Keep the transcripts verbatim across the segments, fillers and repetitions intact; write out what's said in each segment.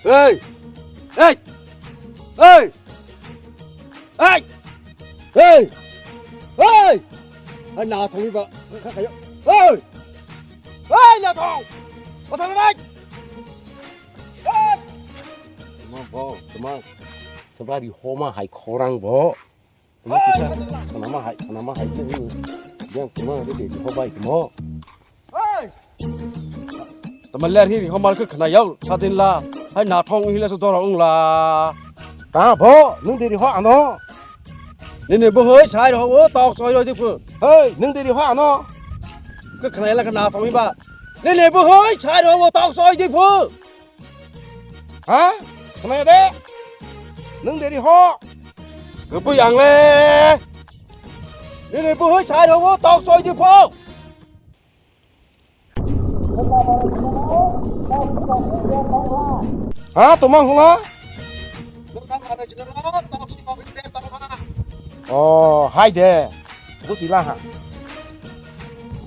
Ei! Ei! Ei! Ei! Ei! Ei! Ai, na thangwi ba, kha, kha, kha, ei! Ei, na thang! Ba thang bai! Ei! Tama bo, tama. Sabari homa hai khorang bo. Tama kisa, tama hai, tama hai ni. Yang tama de de ho bai tama. Tama ler hi ho mal khe khna yau, sadin la. Hai na thong hi le so dor ong la. Ta bo, nung de ri ho ano. Nini bo hoi sai ro o tok soi ro di phu. Hei, nung de ri ho ano. Khe khna la khe na thong hi ba. Nini bo hoi sai ro o tok soi di phu. Ha? Khna de. Nung de ri ho. Kwpwi ang le. Nini bo hoi sai ro o tok soi di phu. Ha, toma hwnla? Oh, hai de. Busi la ha.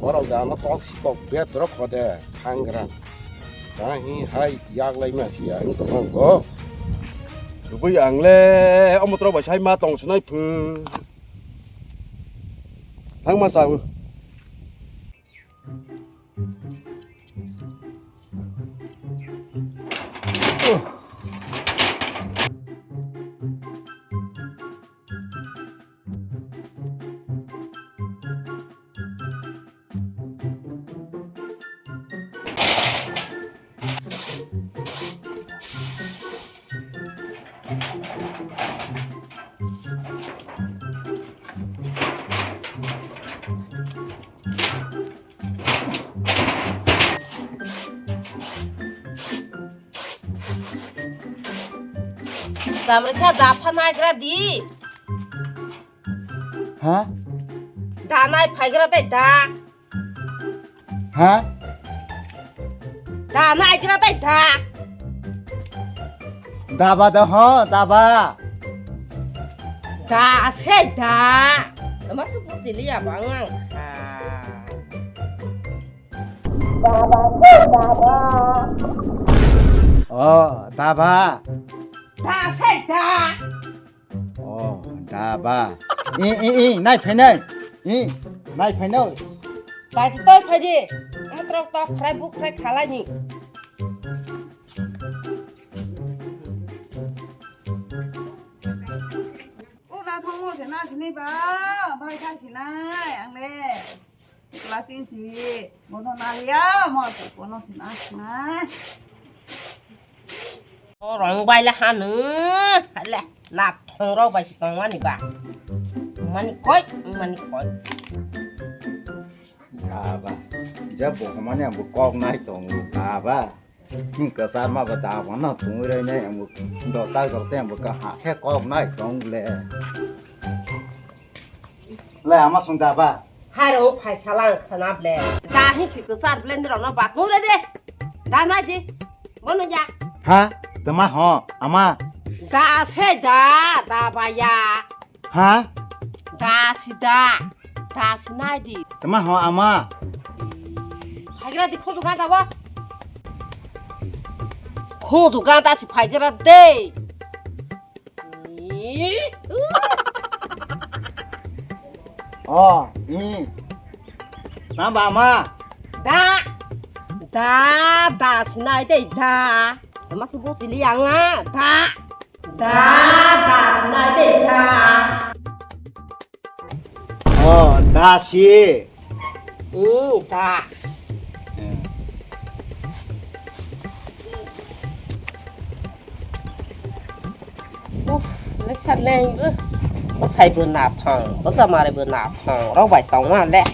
Borok da no tok si kok bet rok khode thangra. Ta hi hai yak lai ma si ya, ang toma go. Rubui ang le, omo tro bai sai ma tong sinai phu. Thang ma sa. Tamrisa da pha naigra di. Ha? Da nai phaigra tei da. Ha? Da naigra tei da. Daba da ho, daba. Da se da. Tama su buji liya bang lang kha. Oh, daba. Da se da. Oh, daba. I, i, i, nai phainai. I, nai phainai. Bai toi phaidi. Ang trok tok khrai buk khrai khalai ni. Ura thongo se na sini ba, bai thang sinai ang le. Ikla chini si, bono naliya, mo se bono si na sinai. O rong bai le hanu, le na thong rok bai si tong mani ba. Mani koi, mani koi. Baba, je bo mani ang bo kok nai tongo, baba. Hing kwchar ma ba da wano tungwi rwi nai ang bo dota dota ang bo ka ha khe kok nai tong le. Le ama sung da ba. Hai ro phai salang khana ble. Da hi si kwchar ble ni rok no ba tungwi rwi de. Da nai di. Bono ya. Ha? Tama ho ama. Da se da da ba ya. Ha? Da si da. Da si nai di. Tama ho ama. Phaigra di khoju ga da bo. Khoju ga da si phaigra de. Oh, ni. Tama ba ama. Da. Da da si nai de da. Tama su bo si li yang a da. Da, da, sinai de, da. Oh, da si. Hmm, da. Eh. Uf, le sat le ang bu. Bwsai bo nathong, bwsa mare bo nathong, rok bai tong ma le.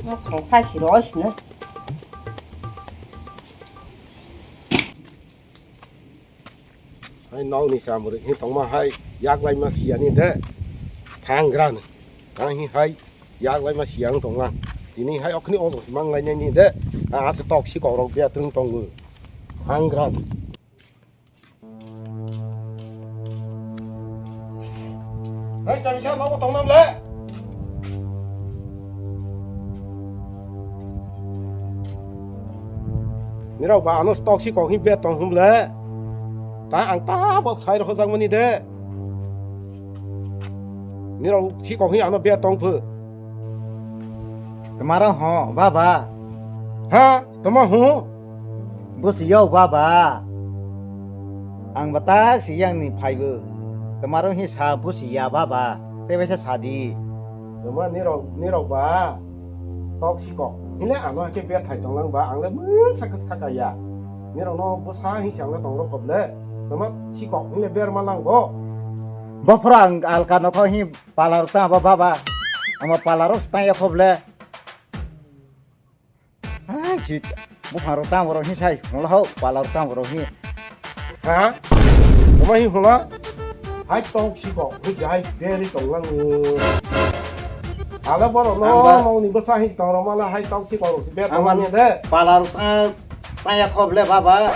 Ma song sai si roi sina. Hai nokni chamwrwi hi tongma hai yaklaima siyani de. Thangrani. Tang hi hai yaklaima siyang tongma. Tini hai okni ojok si manglainani de. Ase tok si kokrok biya twrwng tongo. Thangrani. Hai, chang sa nogo tongnam le. Nirok ba ano tok si kok hi bet tong hum le. Ta ang ta bok sai rokho jak mani de. Nirok si kok hi ano bet tong phu. Tama rok ho, baba. Ha? Tama ho? Busi yo, baba. Ang batak si yang ni phaibo. Tama rok hi sa busi ya, baba. Tei bai sa sadi. Tama nirok, nirok ba. Tok si kok. Hile ano ke bet thai tong lang ba. Ang le mung saka saka ya. Nirok no bwsa hi si ang le tong rok kop le. Tama si kok hile ber ma lang bo. Bophra ang alka nokho hi Pala rok tang abo baba. Ama pala rok tang ya khob le. Ai si buphang rok tang borok hi sai. Mola ho pala rok tang borok hi. Ha? Tama hi hula? Hai tok si kok. Hi hai beri tong lang. Ala borok no Ang ba- no ni bwsa hi tong rok mala hai tok si kok rok si ber Ang tong ba- lang de. Pala rok tang tang ya khob le baba.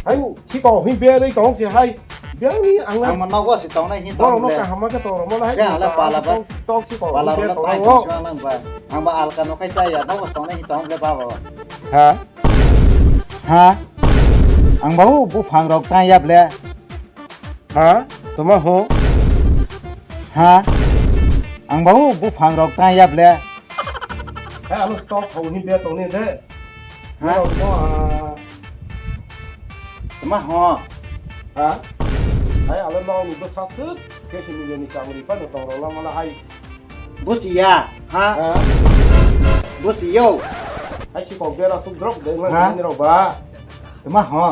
Hai si kok hi beri tong si hai. Beri ang Ang na. Mano go si tong na hi Borok tong no le. Kaham ma ke tong rok mala hai. Ke ala pala ba. Tok si kok Pala hi rok ber na tong tai lang. Tong lang ba. Ang ba alka no khai chaya, no tong na hi tong le baba. Ha? Ha? Ang ba hu buphang rok tang yap le. Ha? Tama ho? Ha? Ang ba hu buphang rok tang yap le. Hai ano stock ho hi be tong ni de. Ha? Ano mo ah. Tama ho? Ha? Hai alo no ni bwsa suk. Ke sini ni chamri pa no tong rok la mala hai. Busi ya, ha? Ha? Busi yo. Hai si kok bera suk drop de nang Ha? Ni rok ba. Tama ho?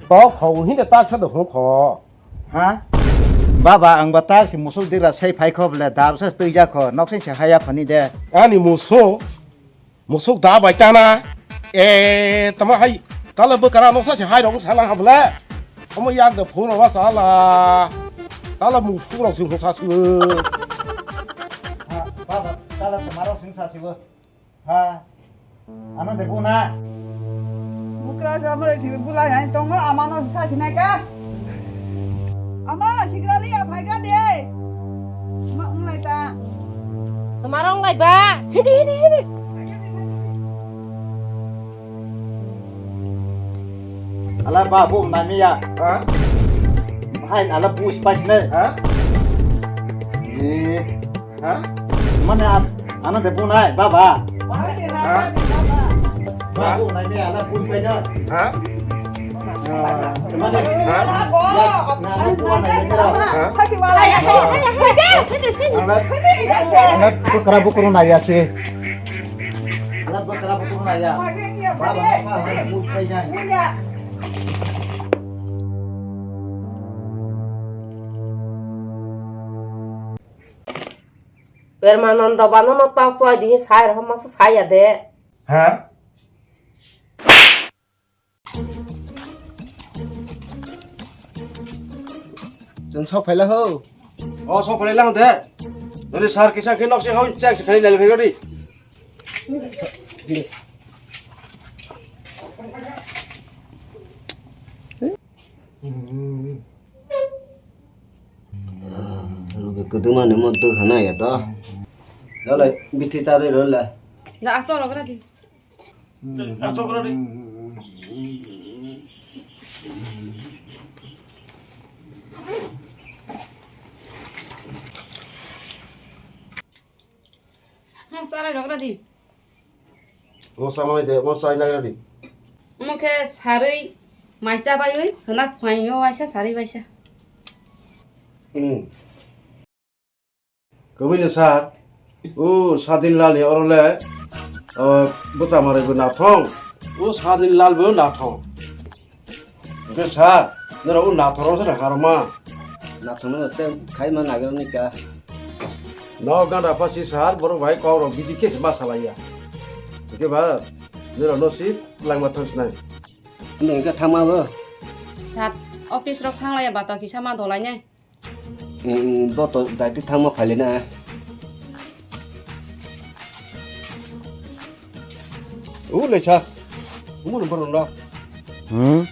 Tok ho hin de tak sa de ho kho. Ha? Baba ang ba tak si musuk digra sei phai kho ble dar se tui ja kho nok sei se haya khoni de. Ani musu. Musuk da bai tana. E, tama hai, tala bwkara noksa se hai rok sala habla. Omo yak da phone wa sala. Tala musuk rok sing sa su. Ha, baba, tala tama rok sing sa su. Ha. Ano de bu na. Bukra sa mo si bulai hai tongo amano sa sinai ka. Ama, sigrali ya, phai ka de. Ma, wng lai ta. Tama rok wng lai ba? Hidi, hidi, hidi. Ala ba, bo nami ya. Ha? Hai, ala bu spice ne. Ha? Eh. Ha? Mane, an-, ano de bu nai, baba. Ha? Ba, bu nai me, ala bu pai da. Ha? Mane, ha? Ya, na, na, bu nai me da. Ha? Ala, ala, bu kara bu kuru nai ya si. Ala, bu kara bu kuru nai ya. Baba, baba, bu pai da. Permanando bano no tok choi di sai rok masa saya de. Ha? Chwng sok phaila ho. O sok phaila ho de. Noni sir kisa khe nok se hon chak se khani lel phego di. Rugi kwdwma ni mo dwkhana ya to. Dole bithi charwi rwla. Da asok rok radi. Asok radi. Ha, sarai rok radi. Mo samai de, mo sai na radi. Mo khe sarwi maisa baiwi hwnak phaio waisa sarwi waisa. Hmm. Kwbwino sa, o Sadin Lal ni oro le, o, bwsa manwi bo nathong, o Sadin Lal bo nathong. Hwnkhe sa, norok o nathoro se harma. Nathokno se khai ma nagir ni ka. No ganda pasi sar, borok bai kok rok bidi khe se ma salaiya. Hwnkhe ba, norok no si langma thang sinai. Nini hwnkhe thangma bo? Sat, office rok thanglaiya bato kisa ma dolai nai. Bo to daiti thangma phailina. U naisa. Umu number uno. Hmm?